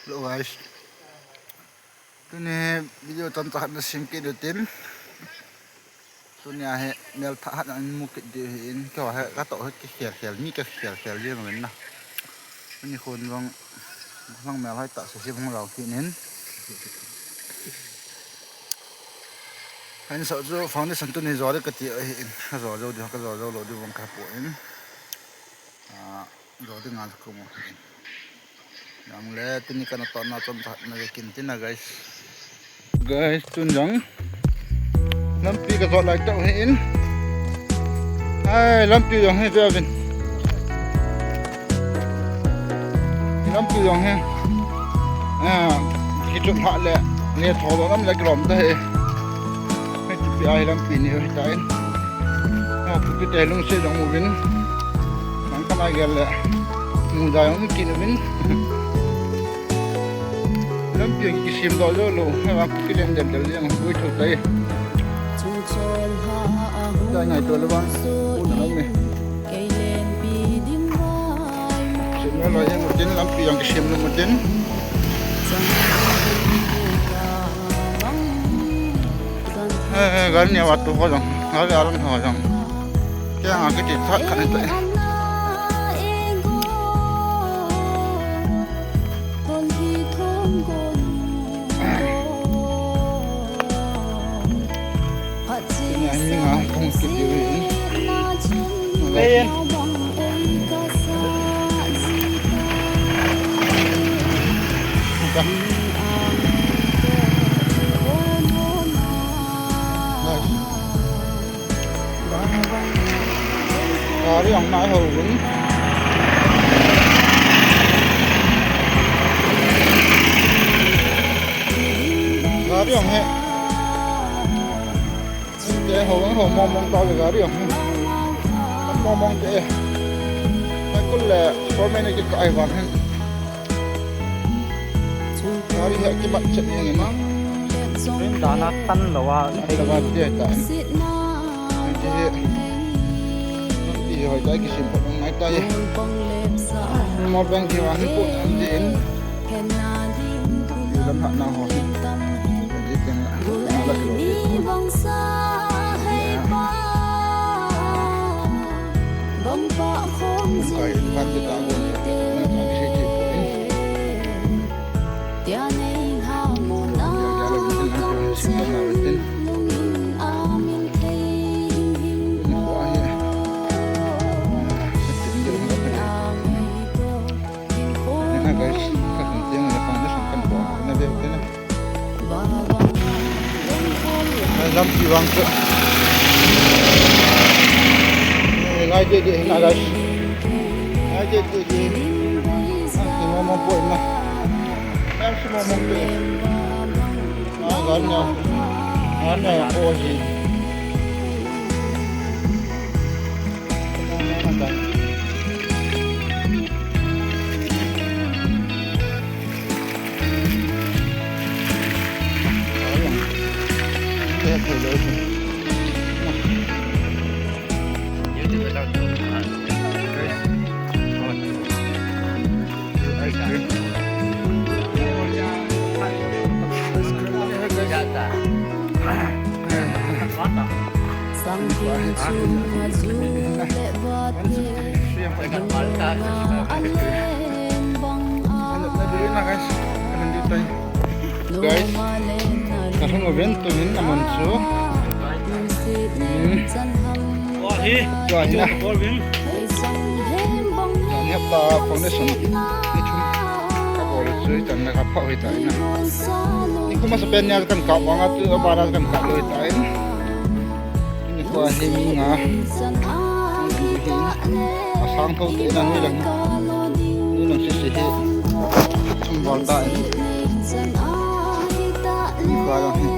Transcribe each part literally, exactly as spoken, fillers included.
Hello guys. Tuni video chomcha khat na sem kit u tin. Tuni a hi mel thah khat na mu kit diu ahin, keiho hi katoh hi kikhel khel, mi kikhel khel jeng uvin na. Tuni khun jong lang mel hoi tah se hung lau kit in. Hin so chu foundation tuni jo ding kati ahin, kajo jou diu, kajo jou lou diu vang kapon. Ah, jo ding a kum. Jong le, tuni kana tona chomcha na ve kit in tina, guys. Guys, tun jong lampi kajot lai tau ahin. Ai, lampi jong hi ve uvin. Lampi jong hi. Ah, kichut ha le, le tho lo lam le kilom ta hi. Hei, tipi a hi lampi ni hi ta in. Ah, Kuki te lungset jong uvin. Nang kana gel le. Muda jong kit uvin. Lampi jong kisem doh jou lou. Hei, Kuki leng del del jeng boi tho tai. Ta ngaito le vang. Una nang me. Sem lou jeng u tin, lampi jong kisem lou u tin. Eh, gari ni a va tu ho jong, gari aron ho jong. Kei a kiti phat khat ni te. Tuni a hi mi nga hung kit diu ahi. Amen. Gari jong nai ho uvin. Gari jong hi. Te ho, ho mong mong tau le gari jong hi. Mong mong te. Kul le, ko me ne ki kai vang hin. Gari hi kimat chet jeng in. Rin dana tan lou a, tan lou a, ti ta. Ti hi. Ti hi hoi tai, kisim phat ngai tai. Mo bang ki wan pu an ti in. Ti lam ha na ho. Ti ti na la ki lo. Kai kan ti ta ko. Na ta ki se ti ko. Lampi vang chu. Ngai deh deh na guys. Ngai deh deh deh. Ang si mo mo po na. Ang si mo mo po. Ah, gan niya. Gan niya po si. Guys, ka hung uvin tuhin amun chu. Hmm. Tua hi. Tua hi na. Ni hapta foundation ni thum ka bol chu, tan na ka pha hoi ta na. Ni kuma sa pen ni kan ka wang a tu a bara kan ka loi ta in. Ni ko hi mi nga. A sang tho te na nui lang. Nui lang si si hi. Chum bol ta in. Ni ko lang hi.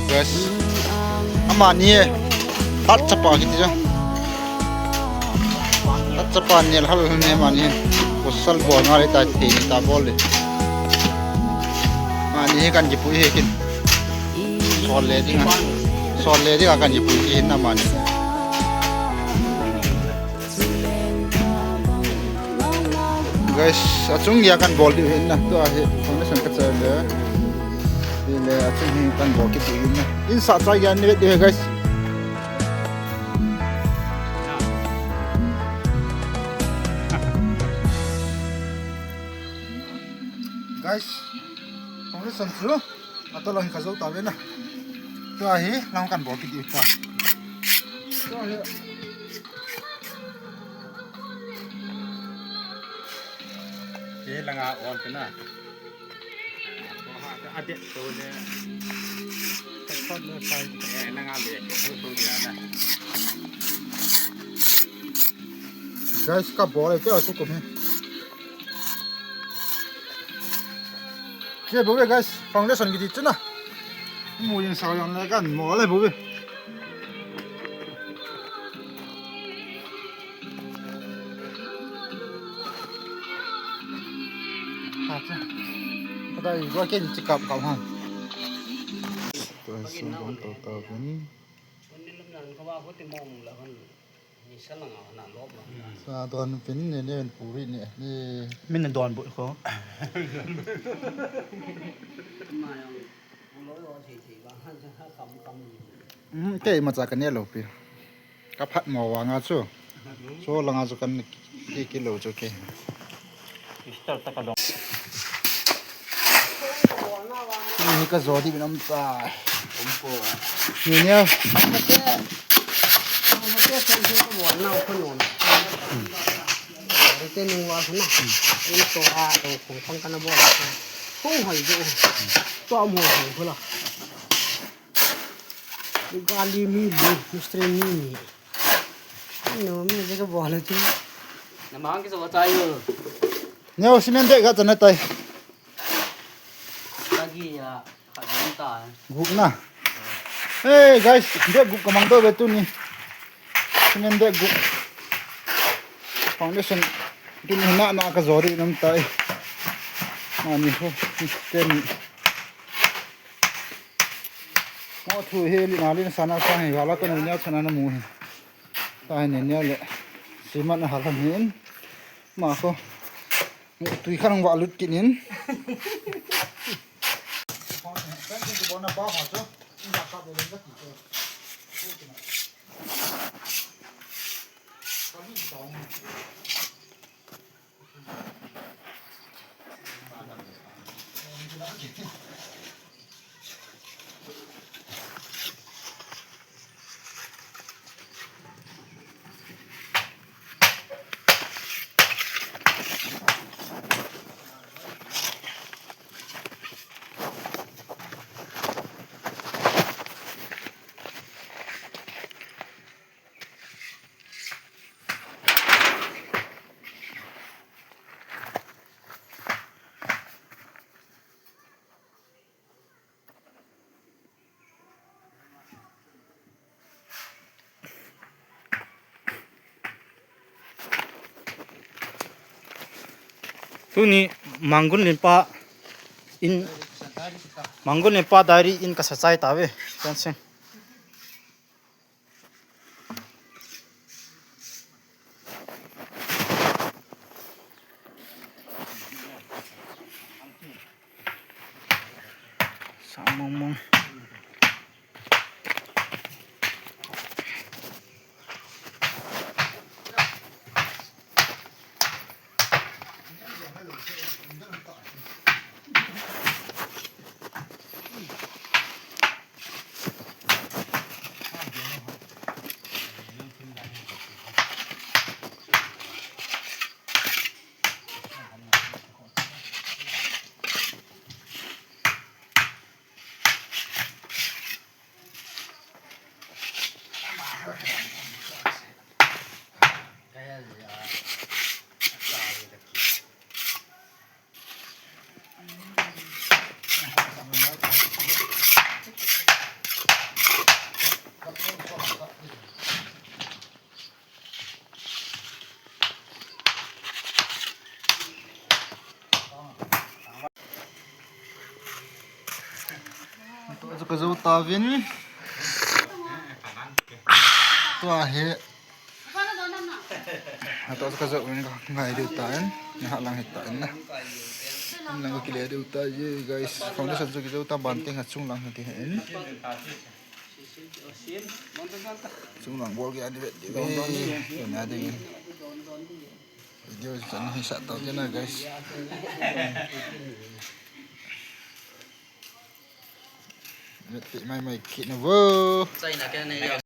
Guys, amani hi. Tat chapa kiti ja. Tat chapa ni hal ne mani. Pasal bol nga le ta thei ni ta bol le. Mani hi kan kipui hi kin. Sol le ding a. Sol le ding a kan kipui hi na mani. Guys, achung geiya kan bol diu ahin na. Tua hi foundation ka chai le. Hile achung hi kan bol kit diu ahin na. In sa chai geiya ni ve diu ahi, guys. Guys, foundation chu atolou hin ka jou tave na. Tua hi lang kan bol kit diu ta. Tua hi. Ke langa on pe na. Ko ha ka adet to le. Ka thot le pai. Eh, langa le, ko to dia na. Guys, ka bol le, ke a tu ko me. Ke bol le, guys, foundation kiti chu na. Mu yin sao yang le kan mo le bol le. Tua hi sung bang to ta vin. Sa don vin ne ne puri ne ne. Min don bu ko. Hmm, kei imacha ka ne lou pi. Ka phat mo vanga chu. Chu langa chu kan ki, kilou chu ke. Sister ta ka dong. Ni ka jo di binam ta. Ni ne. Rete nung wa khuna. Ni to a to khong khong kana bol. Khong hoi jo. To mo khong khula. Gali mi li, mistri mi ni. No, mi je ka bol chu. Na mang ki so chai yo. Neo cement bag ka chana tai. Lagi ya, ka dun ta. Gup na. Hey guys, bag gup ka mang to ve tuni. Cement bag gup. Foundation tuni na na ka jo di nam tai. Ani ho, ten. Mo thu hi li na li na sana sa hi, wala ko ni nya chana na mu hi. Ta hi ni nya le. Siman na halam hin. Ma ko. Tui khan wa lut kinin. Tuni Mangun limpa in, Mangun limpa diary in ka sa chai ta ve. Fencing. Sa mong mong. Tua chu ka jou tauvin. Tua hi. Hatah chu kajou in kangai diu tan. Naha lang hitan na. Lang kakile diu ta ye guys. Foundation chu kijou ta, ban teng a chung lang hiti hin. Chung lang bol kit a di vet diu. Kona ding. Video chu chan hi sah tau te na guys. Vet te mai mai kit na vo.